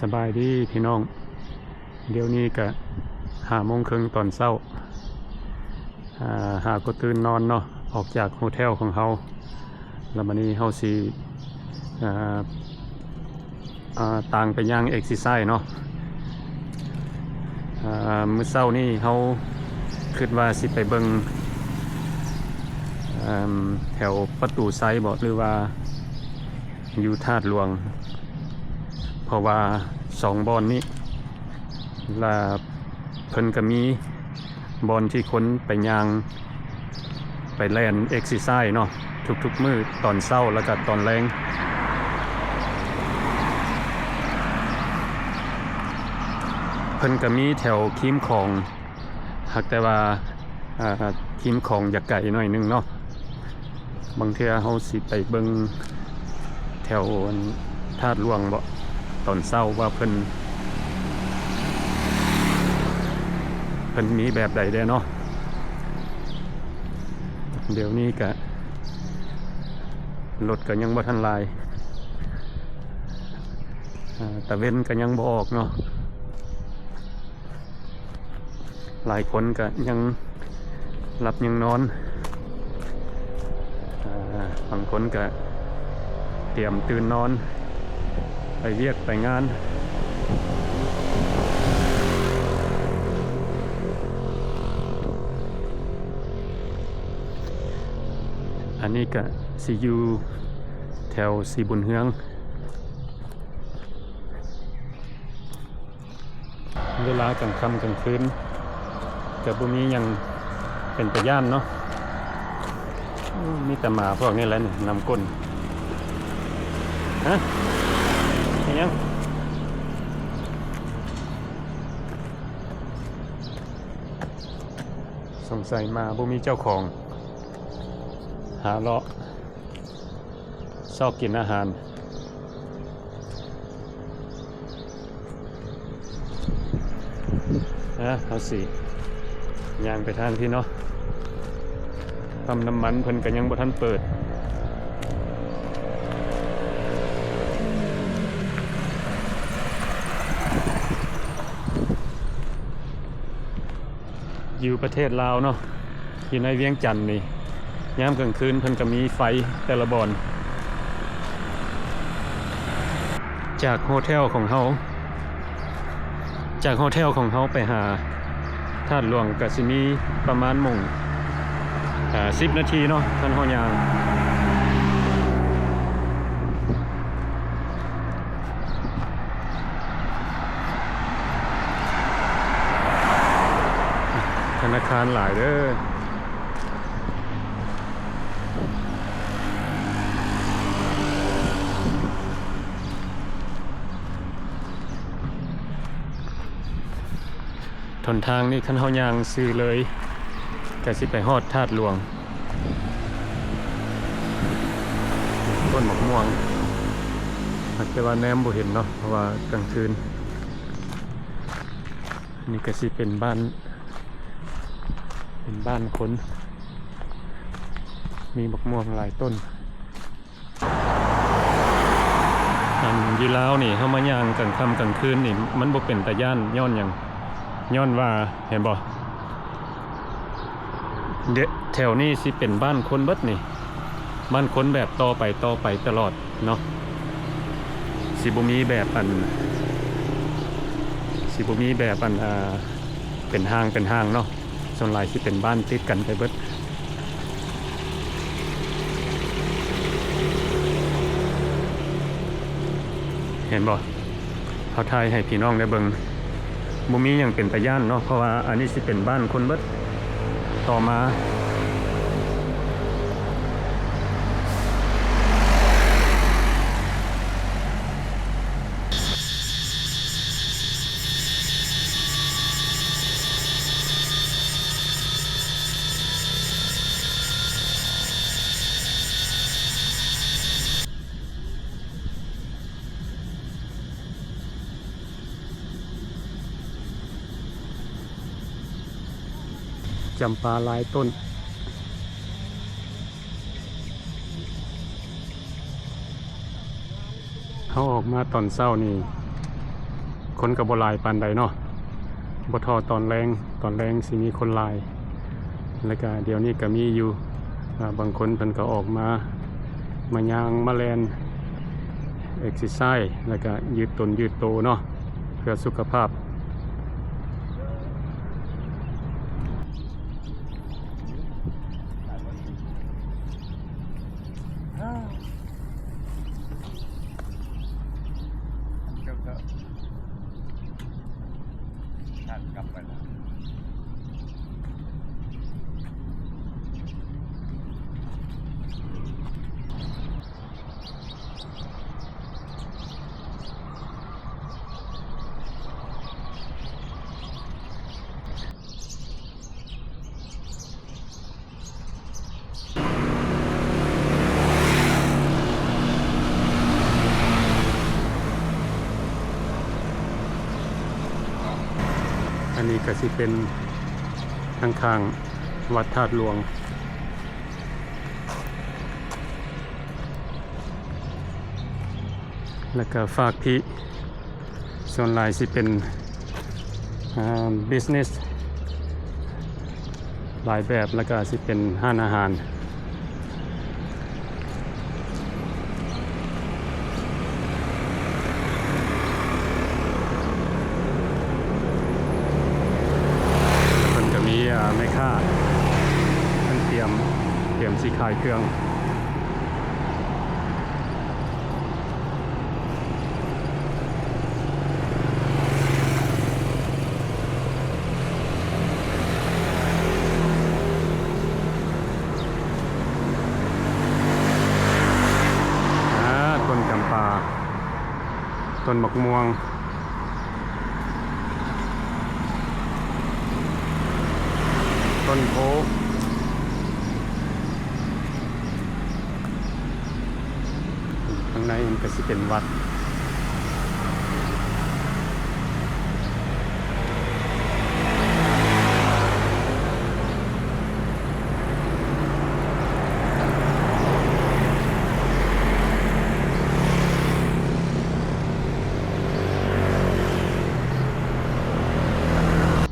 ສະບາຍດີພີ່ນ້ອງ, ດຽວນີ້ກະຫ້າໂມງເຄິ່ງຕອນເຊົ້າ, ຫາກໍຕື່ນນອນເນາະ, ອອກຈາກໂຮເທວຂອງເຮົາ ແລ້ວບາດນີ້ເຮົາຊິ ອ່າ ອ່າ ຕ່າງໄປຍ່າງເອັກເຊີໄຊເນາະ. ອ່າ ມື້ເຊົ້ານີ້ເຮົາຄິດວ່າຊິໄປເບິ່ງ ເອີ່ມ ແຖວປະຕູໄຊບໍ ຫຼືວ່າຢູ່ທາດຫຼວງ, ເພາະວ່າສອງບ່ອນນີ້ ລະເພິ່ນກະມີບ່ອນທີ່ຄົນໄປຍ່າງ ໄປແລ່ນເອັກເຊີໄຊເນາະ ທຸກໆມື້ຕອນເຊົ້າ ແລ້ວກະຕອນແລງ. ເພິ່ນກະມີແຖວຄີມຂອງ, ຫາກແຕ່ວ່າ ອ່າ ຄີມຂອງຢາກໄກໜ້ອຍໜຶ່ງເນາະ. ບາງເທື່ອເຮົາຊິໄປເບິ່ງແຖວອັນທາດຫຼວງບໍ ຕອນເຊົ້າວ່າເພິ່ນ ເພິ່ນມີແບບໃດແດ່ເນາະ. ດຽວນີ້ກະລົດກະຍັງບໍ່ທັນຫຼາຍ, ອາ ຕາເວັນກະຍັງບໍ່ອອກເນາະ. ຫຼາຍຄົນກະຍັງຫຼັບຍັງນອນ, ອາ ບາງຄົນກະຕຽມຕື່ນນອນ ໄປວຽກໄປງານ. ອັນນີ້ກະຊິຢູ່ແຖວສີບຸນເຮືອງ. ເວລາກາງຄ່ຳກາງຄືນກະບໍ່ມີຫຍັງເປັນຕາຢ້ານເນາະ. ໂອ້ ມີແຕ່ໝາພວກນີ້ແຫຼະນຳກົ້ນ. ຮະ ອີຫຍັງ? ສົງໄສໝາບໍ່ມີເຈົ້າຂອງ ຫາເລາະ ຊອກກິນອາຫານ. ອາ ເຮົາຊິຍ່າງໄປທາງພີ້ເນາະ. ປ້ຳນ້ຳມັນເພິ່ນກະຍັງບໍ່ທັນເປີດ. ຢູ່ປະເທດລາວເນາະ ຢູ່ໃນວຽງຈັນນີ້ ຍາມກາງຄືນເພິ່ນກະມີໄຟແຕ່ລະບ່ອນ. ຈາກໂຮເທວຂອງເຮົາ ຈາກໂຮເທວຂອງເຮົາໄປຫາທາດຫຼວງກະຊິມີປະມານໂມງ ອາ ສິບນາທີເນາະ ຄັນເຮົາຍ່າງ. ທະນາຄານຫຼາຍເດີ. ຫົນທາງນີ້ຄັນເຮົາຍ່າງຊື່ເລີຍ ກະຊິໄປຮອດທາດຫຼວງ. ຕົ້ນໝາກມ່ວງ ຫາກແຕ່ວ່າແນມບໍ່ເຫັນເນາະ ເພາະວ່າກາງຄືນ. ນີ້ກະຊິເປັນບ້ານ ເປັນບ້ານຄົນ ມີໝາກມ່ວງຫຼາຍຕົ້ນ. ອັນຢູ່ລາວນີ້ ເຮົາມາຍ່າງກາງຄ່ຳກາງຄືນນີ້ ມັນບໍ່ເປັນຕາຢ້ານຍ້ອນຫຍັງ? ຍ້ອນວ່າ ເຫັນບໍ່? ເດະ ແຖວນີ້ຊິເປັນບ້ານຄົນເບິດນີ້ ບ້ານຄົນແບບຕໍ່ໄປຕໍ່ໄປຕະຫຼອດເນາະ. ຊິບໍ່ມີແບບອັນ ຊິບໍ່ມີແບບອັນ ອ່າ ເປັນຫ້າງເປັນຫ້າງເນາະ. ສ່ວນຫຼາຍຊິເປັນບ້ານຕິດກັນໄປເບິດ. ເຫັນບໍ່? ເຮົາຖ່າຍໃຫ້ພີ່ນ້ອງໄດ້ເບິ່ງ. ບໍ່ມີຫຍັງເປັນຕາຢ້ານເນາະ ເພາະວ່າອັນນີ້ຊິເປັນບ້ານຄົນເບິດ. ຕໍ່ມາ ຈຳປາຫຼາຍຕົ້ນ. ເຮົາອອກມາຕອນເຊົ້ານີ້ ຄົນກໍບໍ່ຫຼາຍປານໃດເນາະ ບໍ່ທໍ່ຕອນແລງ, ຕອນແລງຊິມີຄົນຫຼາຍ. ແລ້ວກະດຽວນີ້ກໍມີຢູ່ ອາ ບາງຄົນເພິ່ນກໍອອກມາ ມາຍ່າງມາແລ່ນ ເອັກເຊີໄຊ ແລ້ວກະຢືດຕົນຢືດໂຕເນາະ ເພື່ອສຸຂະພາບ. ທ່ານກັບໄປແລ້ວ. ອັນນີ້ກໍຊິເປັນທາງຂ້າງວັດທາດຫຼວງ ແລ້ວກໍຟາກພີ້ ສ່ວນຫຼາຍຊິເປັນ ອາ business ຫຼາຍແບບ ແລ້ວກໍຊິເປັນຮ້ານອາຫານ. ເພິ່ນກໍມີ ອາ ແມ່ຄ້າ ເພິ່ນຕຽມ ຕຽມຊິຂາຍເຄື່ອງ. ອາ ຕົ້ນຈຳປາ ຕົ້ນໝາກມ່ວງ ຕົ້ນໂພ. ຂ້າງໃນມັນກໍຊິເປັນວັດ.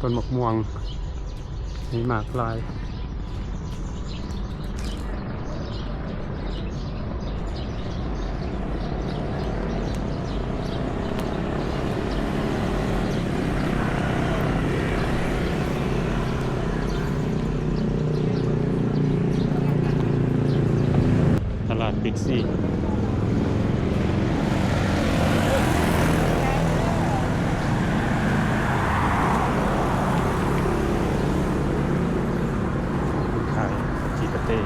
ຕົ້ນໝາກມ່ວງ ມີໝາກຫຼາຍ. ຕະຫຼາດບິກຊີ ຂາຍຈີປາເຕ້.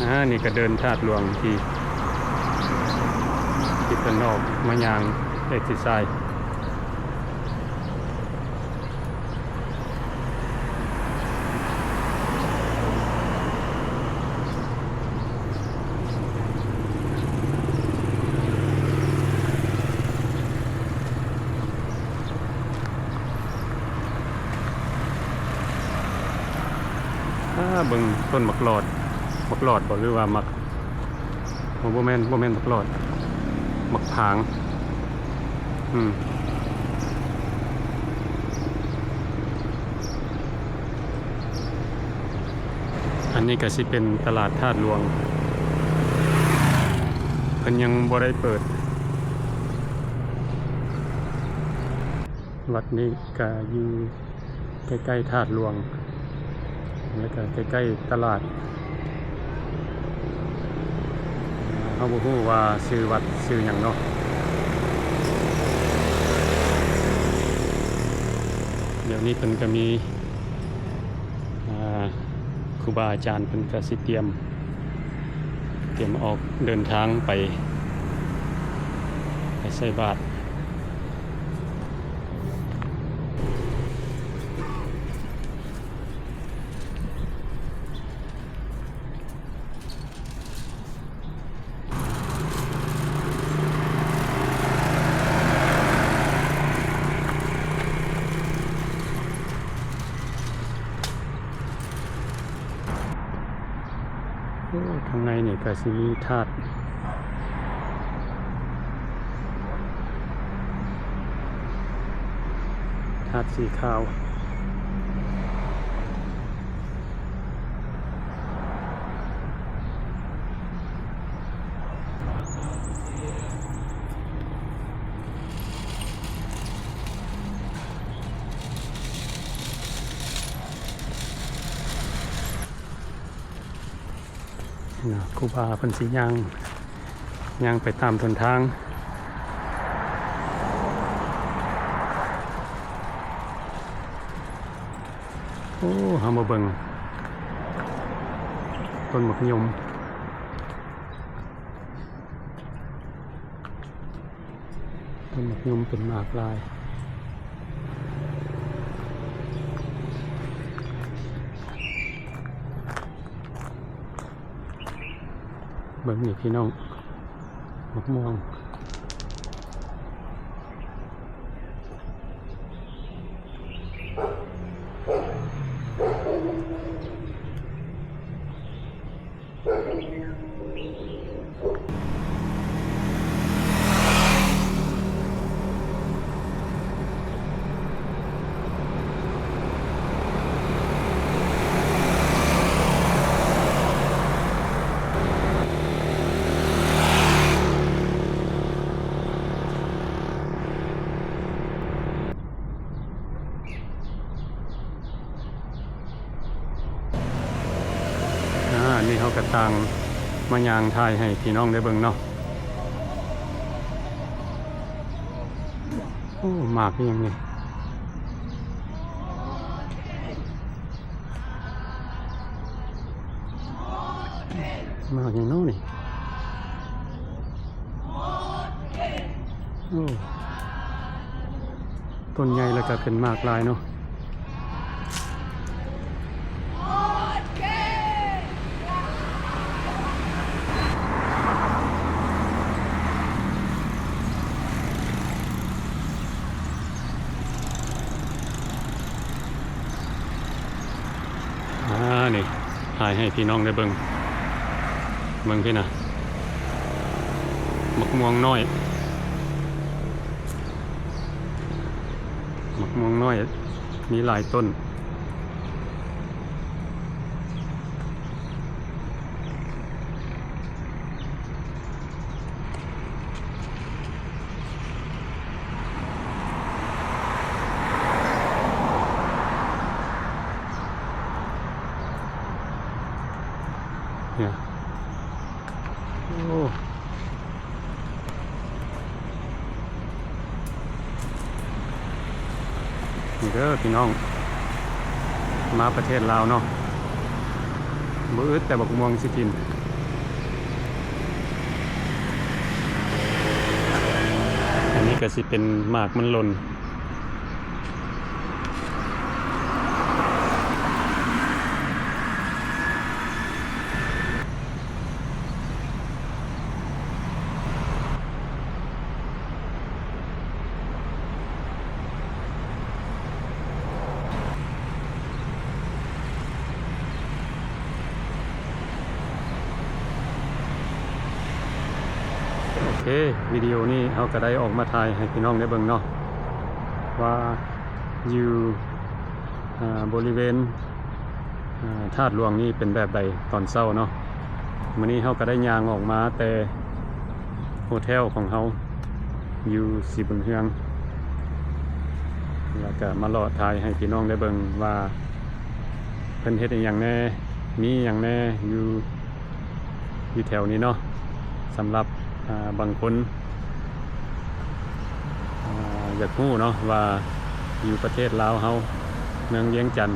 ອາ ນີ້ກະເດີ່ນທາດຫຼວງທີ່ ທີ່ເພິ່ນອອກມາຍ່າງເອັກເຊີໄຊ. ອາ ເບິ່ງຕົ້ນໝາກຫຼອດ ໝາກຫຼອດບໍ ຫຼືວ່າໝາກ ໂອ້ ບໍ່ແມ່ນ ບໍ່ແມ່ນໝາກຫຼອດ ໝາກຜາງ. ອືມ ອັນນີ້ກະຊິເປັນຕະຫຼາດທາດຫຼວງ ເພິ່ນຍັງບໍ່ໄດ້ເປີດ. ວັດນີ້ກະຢູ່ ໃກ້ໆທາດຫຼວງ ແລ້ວກະໃກ້ໆຕະຫຼາດ. ເຮົາບໍ່ຮູ້ວ່າຊື່ວັດຊື່ຫຍັງເນາະ. ດຽວນີ້ເພິ່ນກະມີ ອາ ຄູບາອາຈານເພິ່ນກະຊິຕຽມ ຕຽມອອກເດີນທາງໄປ ໄປໃສ່ບາດ. ເ ໂອ້ ທາງໃນນີ້ກໍຊິມີທາດ ທາດສີຂາວ. ນະ ຄູບາເພິ່ນຊິຍ່າງ ຍ່າງໄປຕາມຫົນທາງ. ໂອ້ ເຮົາມາເບິ່ງຕົ້ນໝາກຍົມ. ຕົ້ນໝາກຍົມເປັນໝາກຫຼາຍ. ເບິ່ງນີ້ພີ່ນ້ອງ ໝາກມ່ວງ. ອາ ອັນນີ້ເຮົາກໍຕ່າງມາຍ່າງຖ່າຍໃຫ້ພີ່ນ້ອງໄດ້ເບິ່ງເນາະ. ໂອ້ ໝາກອີ່ຫຍັງນີ້? ໝາກຫຍັງເນາະນີ້? ໂອ້ ຕົ້ນໃຫຍ່ແລ້ວກໍເປັນໝາກຫຼາຍເນາະ. ອາ ນີ້ ຖ່າຍໃຫ້ພີ່ນ້ອງໄດ້ເບິ່ງ ເບິ່ງພີ້ນະ ໝາກມ່ວງນ້ອຍ ໝາກມ່ວງນ້ອຍ ມີຫຼາຍຕົ້ນ. ນີ້ເດີພີ່ນ້ອງ ມາປະເທດລາວເນາະ ບໍ່ອຶດແຕ່ບັກມ່ວງຊິກິນ. ອັນນີ້ກໍຊິເປັນໝາກມັນຫຼົ່ນ. ໂອເຄ ວິດີໂອນີ້ເຮົາກໍໄດ້ອອກມາຖ່າຍໃຫ້ພີ່ນ້ອງໄດ້ເບິ່ງເນາະ ວ່າຢູ່ ອາ ບໍລິເວນ ອາ ທາດຫຼວງນີ້ເປັນແບບໃດຕອນເຊົ້າເນາະ. ມື້ນີ້ເຮົາກໍໄດ້ຍ່າງອອກມາແຕ່ໂຮເທວຂອງເຮົາຢູ່ສີບຸນເຮືອງ ແລ້ວກໍມາເລາະຖ່າຍໃຫ້ພີ່ນ້ອງໄດ້ເບິ່ງວ່າເພິ່ນເຮັດອີ່ຫຍັງແດ່ ມີຫຍັງແດ່ຢູ່ ຢູ່ແຖວນີ້ເນາະ. ສຳລັບ ອາ ບາງຄົນ ອາ ຢາກຮູ້ເນາະວ່າຢູ່ປະເທດລາວເຮົາ ເມືອງວຽງຈັນ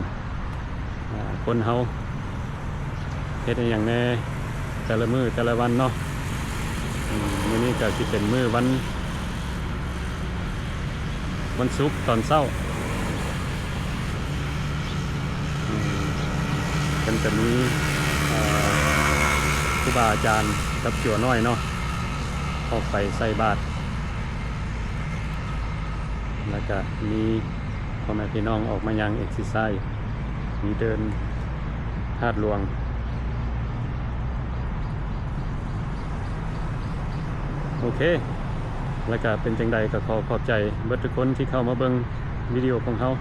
ອາ ຄົນເຮົາເຮັດອີ່ຫຍັງແດ່ ແຕ່ລະມື້ແຕ່ລະວັນເນາະ. ອືມ ມື້ນີ້ກໍຊິເປັນມື້ວັນ ວັນສຸກຕອນເຊົ້າ ເພິ່ນຈະມີ ເອີ ຄູບາອາຈານກັບຈົວນ້ອຍເນາະ ອອກໄປໃສ່ບາດ ແລ້ວກະມີພໍ່ແມ່ພີ່ນ້ອງອອກມາຍ່າງເອັກເຊີໄຊ ມີເດີນທາດຫຼວງ. ໂອເຄ ແລ້ວກະເປັນຈັ່ງໃດກໍຂໍຂອບໃຈເບິດທຸກຄົນທີ່ເຂົ້າມາເບິ່ງວິດີໂອຂອງເຮົາ.